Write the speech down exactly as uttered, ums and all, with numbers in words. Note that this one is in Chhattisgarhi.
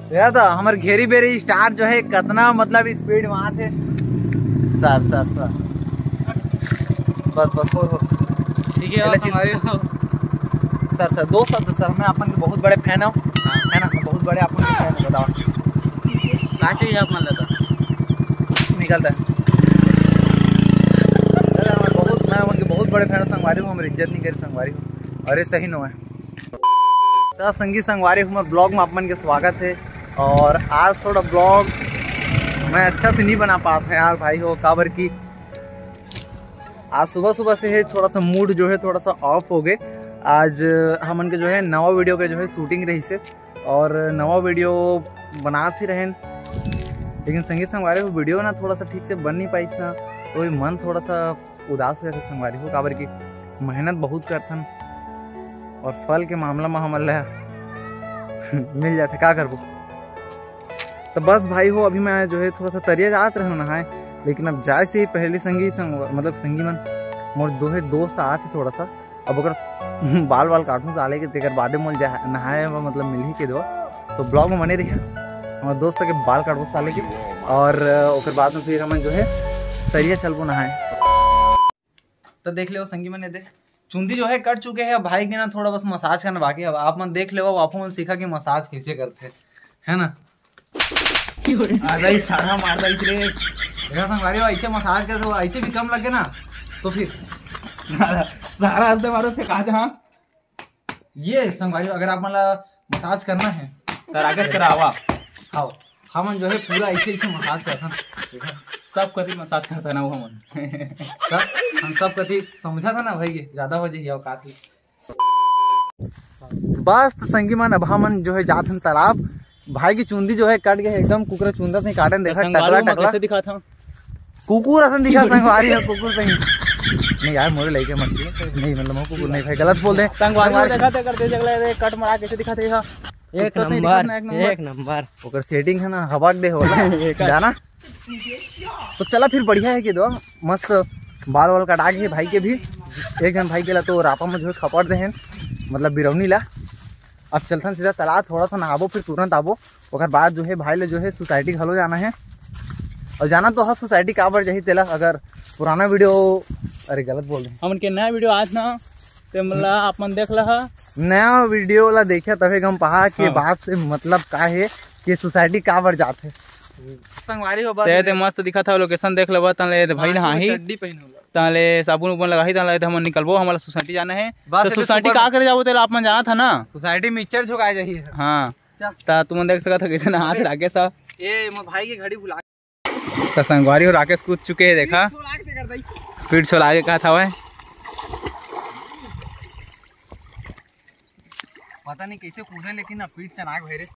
देखा तो हमर घेरी बेरी स्टार जो है, कतना मतलब स्पीड में आथे। सर, सर, सर, बस, बस, हो, हो। ठीक है, पहले और चिन- हमारे हो। सर, सर, दो शब्द सर, मैं अपन के बहुत बड़े फैन हूँ, हाँ। है ना, बहुत बड़े अपन के फैन हूँ, बताओ। का चाहिए आप मन ला तो? निकलता है। अरे, मैं बहुत, मैं उनके बहुत बड़े फैन हूँ संगवारी हो, हमर इज्जत नहीं करे संगवारी हो। अरे, सही नो है। तो संगी संगवारी, हमर ब्लॉग में आप मन के स्वागत है। और आज थोड़ा ब्लॉग मैं अच्छा से नहीं बना पात है यार भाई हो, काबर कि आज सुबह सुबह से है थोड़ा सा मूड जो है थोड़ा सा ऑफ हो गए। आज हमन के जो है नवा वीडियो के जो है शूटिंग रही से, और नवा वीडियो बनात ही रहेन, लेकिन संगी संगवारी हो वीडियो ना थोड़ा सा ठीक से बन नहीं पाइस ना, तो ये मन थोड़ा सा उदास हो जाथे संगवारी हो, काबर कि मेहनत बहुत करथन और फल के मामला में हमन ला मिल जाथे, का करबो। तो बस भाई हो, अभी मैं जो है थोड़ा सा तरिया जात रहूँ नहाए, लेकिन अब जाए से ही पहले संगी संग, मतलब संगी मन, मोर दोहे दोस्त आत हे थोड़ा सा, अब ओकर बाल वाल काटूँ साले के, तेकर बादे मोल जा नहाए बर, मतलब मिलही के दो, तो ब्लॉग में बने रहिए। हमर दोस्त के बाल काटबो साले के, और ओकर बाद में फिर हमन जो है तरिया चलबो नहाए। तो देख लेव संगी मन, ये दे चुंदी जो है कट चुके हैं। अब भाई के ना थोड़ा बस मसाज करना बाकी है। अब आप मन देख लेव, आप मन सीखा कि मसाज कैसे करते हैं, है ना? अरे सारा मार रही रे। देखा संगवारी हो, ऐसे मसाज करते हो, ऐसे भी कम लगे ना तो फिर सारा हंसते मारो फेंका जहाँ। ये संगवारी हो, अगर आप मन ला मसाज करना है तो राकेश करा आवा। हाँ, हमन जो है पूरा ऐसे ऐसे मसाज करथन। देखा, सब कति मसाज करथन ना वो हमन। तब हम सब कति समझा था ना भाई, ये ज्यादा हो जाही औकात ही। बस तो संगी मन, अब हमन जो है जात हन तालाब। भाई की चुंदी जो है कट गए एकदम, कुकरा चुंदा से काटन देखा, संगवारी टकला हो, मैं टकला। कैसे दिखाता हूँ? कुकुर असन दिखा संगवारी है, कुकुर सही। नहीं यार, मोरे लइके मत दिए। नहीं, मतलब, मैं कुकुर नहीं भाई, गलत बोल दे। संगवारी हो, संगवारी। देखा थे, कर दे जगला, ये कट मारा कैसे दिखा थे, हाँ। एक कुत्ता सही नंबर, दिखा ना, एक नंबर। एक नंबर। ओकर सेटिंग है ना, हवा के दे होला। एक जाना। तो चला फिर, बढ़िया है कि दो मस्त बाल वाल कटा के भाई के भी। एक जन भाई के ला तो रापा में जो है खपड़ दे हैं, मतलब बिरौनी ला। अब चलथन सीधा तालाब, थोड़ा सा नहाबो, फिर तुरंत आबो। ओकर बाद जो है भाई ले जो है सोसाइटी घलो जाना है। और जाना तो हर सोसाइटी काबर जाही तेला, अगर पुराना वीडियो, अरे गलत बोल रहे हैं। हमन के नया वीडियो आज ना, ते मतलब आप मन देख लहा। नया वीडियो ला देखिया तभे गम पहा के हाँ। बात से मतलब का है कि सोसाइटी काबर जात है। संगवारी हो बात ते, ते मस्त दिखत हव, लोकेशन देख लेबा, तले भाई पाँच नहाही। चड्डी पहन होला। तले साबुन उबुन लगाही, तले हमन निकलबो, हमला सोसाइटी जाना है। बस तो एदे सोसाइटी सुपर का करे जाबो, तेला आप मन जानत ह ना? सोसाइटी में मिक्सचर झोंकाए जाही। हाँ। क्या? ता तुमन देख सकत हो कैसे नहात अबे। राकेश ह। ए, मोर भाई के घड़ी भुला। त संगवारी हो, राकेश कूद चुके हैं, देखा। पीठ छोला के कर दई। पीठ छोला के कहत हवय। पता नहीं कैसे कूदे, लेकिन अब पीठ चनाक भरे।